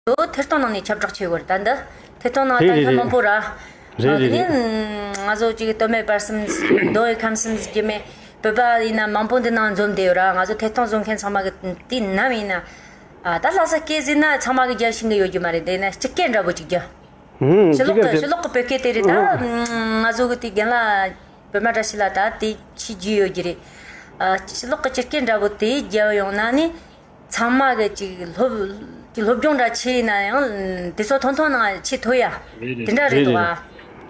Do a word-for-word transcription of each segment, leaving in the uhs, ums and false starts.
ཚོ་ཐད་གཏོང་ནང་ནས་ཁྱབ་བསྒྲགས་བྱེད་དགོས་རེད། ད་འདི་ཐད་གཏོང་ནང་རེད། ད་རེད། ལྷན་རེད། མང་པོ་ར། རེད། ཨ་རེད། དེ་རེད། ནས་ང་ཚོ་ཅིག་སྟོད་སྨད་བར་གསུམ་མདོ་དབུས་ཁམས་གསུམ་རྒྱུད་སྨད་བོད་པ་ཡིན་ན་མང་པོ་འདི་ནང་འཛོམས་བསྡད་ཡོད་ར། ང་ཚོ་ཐད་གཏོང་བཟོ་མཁན་ཚང་མ་གི་དུས་ནམ་ཡིན་ན། ཨ་ད་ལྷ་ས་སྐད་ཟེར་ན་ཚང་མ་གི་རྒྱ་ཤིང་གི་ཡོད་རྒྱུ་མ་རེད། དེ་ན་སྤྱི་སྐད་འདྲ་པོ་ཅིག་རྒྱ། ཧུམ། ཕྱི་ལོགས་ཀྱི་ཕྱི་ལོགས་ཀྱི་བོད་སྐད་དེ་རེད་ད། ང་ཚོ་གི་དེ་རྒན་ལགས་བོད་མ་བཀྲ་ཤིས་ལགས་ད་དེ་ཤེས་རྒྱུ་ཡོད་ཀྱི་རེད། ཨ་ཕྱི་ལོགས་ཀྱི་སྤྱི་སྐད་འདྲ་པོ་དེ་རྒྱབ་ཡོང་ན་ནི་ཚང་མ་གི་ཅིག་སློབ་ཅིག་སློབ་སྦྱོང་འདྲ་བྱས་ན་ཡང་དེ་ཚོ་ཐོན་ཐོན་ནང་ཆེས་མཐོ་ཡ། རེད་རེད། དེ་འདྲ་རེད་འདུག་རེད་རེད།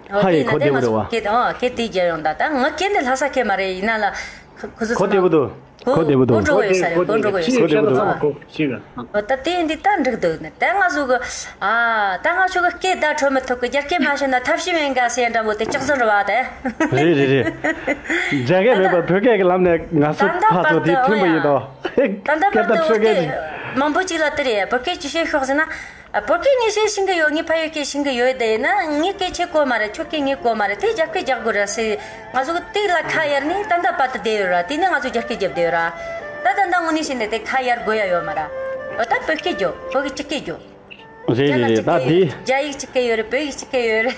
ཨ། ཧ་ཡི་ཨོ་དེ་ན་གོ་བདེ་དེ་པོ་ང་རེད་ཚོ་བ། སྐད་དེ་ཨོ་སྐད་དེ་རྒྱབ་ཡོང་ད། ད་ང་སྐད་འདི་ལྷ་ས་སྐད་མ་རེད། ཡིན་ན་ལ་ཁོ་ཁོ་ཚོ་གོ་ཚོ་བདེ་པོ་ན་འདུག་གོ་གོ་བདེ་པོ་འདུག་གོ་འགྲོ་གི་ཡོད་ས་རེད། གོ་འགྲོ་གི་ཡོད་ས་རེད། གོ་བདེ་པོ་འདུག་ཨ། ཤེས་ག་ཨོ་ད་དེ་འདི་ད་འགྲིག་འདུག་ནི་ད་ང་ཚོ་གི་ཨ་ད་ང་ཚོ་གི་སྐད་བརྡ་འཕྲོད་མི་ཐུབ་གི། རྒྱ་སྐད་མ་ཤེས་ན་ཐབས་ཤེས་མེད་འགའ་ཟེར་འདྲ་པོ་དེ་ལྕགས་ཟམ་རེད་བ་དེ། རེད་རེད་རེད། རྒྱ་སྐད་མེད་པར་བོད་སྐད་ཀྱི་ལམ་ནས་ང་ཚོ་ད་ལྟ་ཕར་ཚུར་བར་དུ་དེ་མཐུན་པ་ཡིན་ཨོ་ཡ། དོ། ད་ལྟ་བར་དུ་སྐད་བརྡ་འཕྲོད་མཁན་གི། མང་པོ་ཅིག་ལ་དེ་རེད། བོད་སྐད་ཅི་བཤད་ཤོག་ཟེར་ན། ཨ། བོད་སྐད་ངས་བཤད་ཤེས་གི་ཡོད། ངས་ཕ་ཡུལ་སྐད་ཤེས་གི་ཡོད། དེ་ཡིན་ན་ངའི་སྐད་ཁྱེད་གོ་མ་རེད། ཁྱོད་སྐད་ངས་གོ་མ་རེད། དེ་རྒྱ་སྐད་རྒྱག་དགོས་ར་ཟེར། ང་ཚོ་གི་དེ་ལ་ཁ་གཡར་ནས་ད་ལྟ་བར་དུ་བསྡད་ཡོད་ར། དེ་ནས་ང་ཚོ་རྒྱ་སྐད་རྒྱབ་བསྡད་ཡོད་ར། ད་ད་ལྟ་དངོས་གནས་བཤད་ན་དེ་ཁ་གཡར་དགོས་ཡ་ཡོད་མ་ར། འོ་ད་བོད་སྐད་རྒྱོབ། བོད་ཀྱི་སྤྱི་སྐད་རྒྱོབ། རེད་རྒྱ་ལ་རེད་རེད། སྤྱི་ད་སྐད་དེ། ཡོད་རེད། རྒྱ་ཡིག་སྤྱི་སྐད་ཡོད་རེད། བོད་ཡིག་སྤྱི་སྐད་ཡོད་རེད།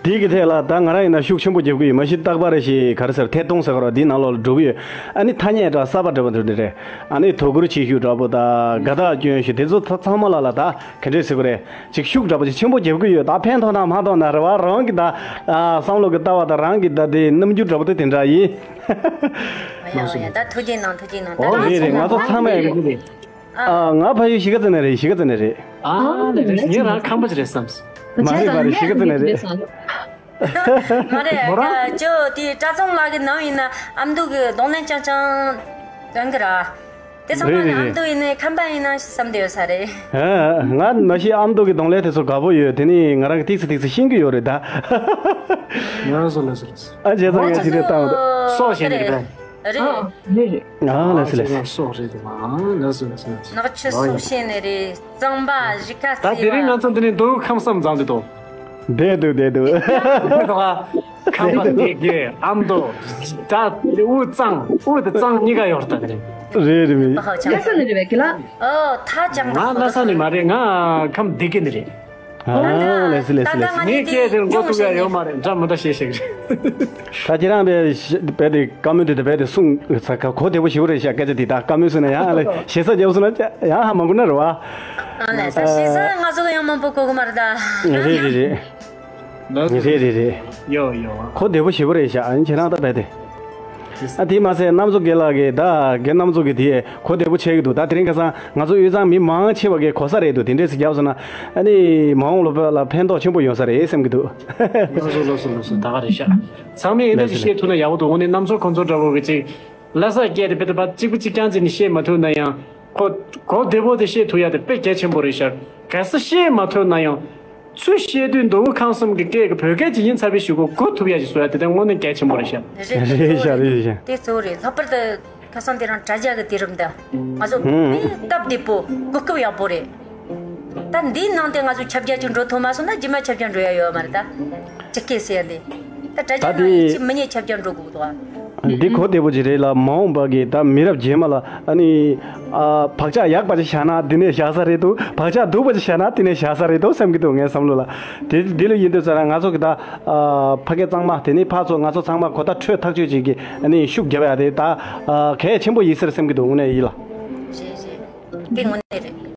འདི་གི་ཐད་ལ་ད་ང་རང་ཡིན་ན་ཤུགས་ཆེན་པོ་རྒྱབ་ཀྱི་ཡོད། མ་གཞི་རྟག་པར་ཞིག་ག་རེ་ཟེར། ཐད་གཏོང་ཟེར་གི་རེད་བ། འདི་ནང་ལོགས་ལ་འགྲོ་གི་ཡོད། ཨ་ནི་ཐ་སྙད་འདྲ་གསར་པ་འདྲ་པོ་འདྲ་འདི་རེད། ཨ་ནི་དོ་ཁུར་བྱེད་ཤུགས་འདྲ་པོ་དང་དགའ་རྟགས་སྐྱོན་ཤུགས་དེ་ཚོ་ཚ་ཚང་མ་ལ་ལ་ད་ག་འདྲས་ཟེར་དགོས་རེད། ཅིག་ཤུགས་འདྲ་པོ་ཅིག་ཆེན་པོ་རྒྱབ་ཀྱི་ཡོད། ད་ཕན་ཐོགས་ན་མ་ཐོགས་ན་རེད་བ། རང་གི་ད་ཨ་བསམ་བློ་གི་ལྟ་བ་དང་རང་གི་ད་དེ་རྣམ་འགྱུར་འདྲ་པོ་དེ་དེ་འདྲ་ཡིན། ཡ་ཡ་ད་ཐུགས་རྗེ་གནང་། ཐུགས་རྗེ་གནང་། ད་ཨོ་རེད་རེད། ང་ཚོ་ཚང་མས། ཨ། ང་ཕ་ཡུལ་གཞིས་ཀ་རྩེ་ནས་རེད། གཞིས་ཀ་རྩེ་ནས་རེད། ཨ་ལེ་ལེ། ངས་རང་ཁམས་པ་ཅིག་རེད་བསམས། མ་རེད་པ། རེད། གཞིས་ཀ་རྩེ་ནས་རེད། མ་རེད། མོ་རང་། ད་ཅོ་དེ་གྲྭ་ཚང་ལག་གི་ནང་ཡིན་ན་ཨ་མདོ་གི་གདོང་ལེན་རྐྱང་རྐྱང་སྟོན་གི་ར། དེ་ཚང་མ་རེད་ནི་རེད་ཨ་རེད། མདོ་ཡིན་ནི་ཁམས་པ་ཡིན་ན་བསམ་བསྡད་ཡོད་ས་རེད། ཨ། ང་མ་གཞི་ཨ་མདོ་གི་གདོང་ལེན་དེ་ཚོ་དགའ་པོ་ཡོད། དེ་ནི་ང་རང་གི་ཏིག་ཙི་ཏིག་ཙི་ཤེས་ཀྱི་ཡོད་རེད་ད། ང་སོ་ལ་སོ་ལ་སོ། ཨ། བྱས་ཙང་ངས་ཇི་འདྲ་བཏང་། སོགས་བྱས་ནས་རེད་པས། རེད། ཨ། རེད་རེད། ཨ་ལ་སི་ལ་སི། སོགས་རེད་དེ་མ་ལ་སི་ལ་སི་ལ་སི། ནག་ཆུ་སོགས་བཤད་ནས་རེད། གཙང་པ་གཞིས་ཀ་རྩེ་བ། ད་དེ་རིང་ང་ཚོ་འདི་ནས་མདོ་དབུས་ཁམས་གསུམ་འཛོམས་འདུག་དོ། བསྡད་འདུག་བསྡད་འདུག་ཁམས་པ་སྡེ་དགེ་ཨ་མདོ། ད་དབུས་གཙང་། དབུས་དང་གཙང་གཉིས་ཀ་ཡོད་རེད་ད་དེ་རིང་། རེད་རེད་མི། ཧ་ཅང་། ལྷ་ས་ནས་རེད་པས་ཀི་ལ། ཨོ་ཐ་ཅང་། ང་ལྷ་ས་ནས་མ་རེད། ང་ཁམས་སྡེ་དགེ་ནས་རེད། ཨ་ལེ་སི་ལེ་སི་ལེ་སི། ད་ད་ད་ངས་སྐད་དེ་མགོ་ཐུག་ཡ་ཡོད་མ་རེད། འདྲ་མི་འདྲ་བཤད་ཤེས་ཀྱི་རེད། ད་ཁྱེད་རང་པས་པས་དེ་བཀའ་མོལ་དེ་དེ་བས་དེ་གསུང་ས་གོ་བདེ་པོ་ཞིག་རེད་ཤག་སྐད་ཆ་དེ་ད་བཀའ་མོལ་གསུང་ན་ཡང་ཨ་ལེ་ཞེ་ས་རྒྱབ་སོང་ན་ཡང་ཧ་མ་གོ་ན་རེད་བ། ཨ་ལེ་ས་ཞེ་ས་ང་ཚོ་གི་ཡང་མང་པོ་གོ་གི་མ་རེད་ད། རེད་རེད་རེད། རེད་རེད་རེད། ཡོ་ཡོ། གོ་བདེ་པོ་ཞིག་རེད་ཤག་ཨ་ནི་ཁྱེད་རང་ད་པས་དེ། ཨ་དེ་མ་ཟད་གནམ་མཚོ་རྒན་ལགས་ཀྱིས་ད་རྒན་གནམ་མཚོ་གིས་དེ་གོ་བདེ་པོ་བྱེད་ཀྱི་འདུག་ད་དེ་རིང་ཁ་སང་ང་ཚོ་དབུས་གཙང་མི་མང་ཆེ་བ་གིས་གོ་ས་རེད་འདུག་དེ་འདྲས་སུ་བརྒྱབ་སོང་ན་ཨ་ནི་མ་འོངས་ལོ་བོད་ལ་ཕན་ཐོགས་ཆེན་པོ་ཡོང་ས་རེད་བསམ་གྱི་འདུག་ལགས་སོ་ལགས་སོ་ལགས་སོ། ད་ག་རེད་ཤག་ཚང་མས་ཨེ་འདྲ་ཞིག་བཤད་ཐུབ་ན་ཡག་པོ་འདུག་དངོས་གནས་གནམ་མཚོ་ཁོང་ཚོ་འདྲ་བོ་གི་ཅིག་ལྷ་ས་སྐད་དེ་དཔེ་དེ་བ་གཅིག་པུ་གཅིག་རྐྱང་ཅིག་ནས་བཤད་མ་ཐུབ་ན་ཡང་ཁོ་གོ་བདེ་པོ་དེ་བཤད་ཐུབ་ཡ་དེ་དཔེ་གལ་ཆེན་པོ་རེད་ཤག་གལ་སྲིད་བཤད་མ་ཐུབ་ན་ཡང་། ཚུར་བཤད་དུས་མདོ་དབུས་ཁམས་གསུམ་གྱི་སྐད་ཀྱི་བོད་སྐད་ཅིག་ཡིན་ཚར་བའི་གཞུག་གུ་གོ་ཐུབ་ཡ་ཞིག་བཟོ་ཡ་དེ་དོན་དངོས་གནས་གལ་ཆེན་པོ་རེད་ཤག་རེད་ཤག་རེད་ཤག་དེ་གཙོ་བོ་རེད། ལྷག་པར་དུ་ཁ་སང་དེ་རིང་དྲ་རྒྱ་གི་དུས་རིམ་འདི་ང་ཚོ་ཧུམ། དེ་སྟབས་བདེ་པོ་གོ་སྐབས་ཡག་པོ་རེད། ད་འདིའི་ནང་དེ་ང་ཚོ་ཁྱབ་རྒྱ་ཅིག་འགྲོ་ཐུབ་མ་སོང་ན་རྗེས་མ་ཁྱབ་རྒྱ་འགྲོ་ཡ་ཡོད་མ་རེད་ད། སྤྱི་སྐད་ཟེར་ཡ་འདི། ད་དྲ་རྒྱ་ད་ནང་ཡིན་དེ་གཅིག་མི་ཉན་ཁྱབ་རྒྱ་འགྲོ་དགོས་འདུག་ཨ། འདི་གོ་བདེ་པོ་ཅིག་རེད་ལ་མ་འོངས་པ་གི་ད་མི་རབས་རྗེས་མ་ལ་ཨ་ནི། ཨ། བག་ཆགས་ཡག་པ་ཅིག་བཞག་ན་འདི་ནས་བཞག་ས་རེད་འདུག་བག་ཆགས་སྡུག་པ་ཅིག་བཞག་ན་འདི་ནས་བཞག་ས་རེད་འདུག་བསམ་གྱི་འདུག་ངའི་བསམ་བློ་ལ། དེ་འདི་ལ་ཡིན་དུས་ཙ་ན་ང་ཚོ་གི་ད། ཨ། ཕ་སྐད་གཙང་མ་དེ་ནི་ཕར་ཚུར་ང་ཚོ་ཚང་མ་གོ་བརྡ་འཕྲོད་ཐག་ཆོད་ཅིག་གི་ཨ་ནི་ཤུགས་རྒྱབ་ཡ་དེ་ད། ཨ། གལ་ཆེན་པོ་ཡིན་ཟེར་བསམ་གྱི་འདུག་དངོས་གནས་ཡིན་ལ། རེད་རེད། དེ་དངོས་གནས་རེད།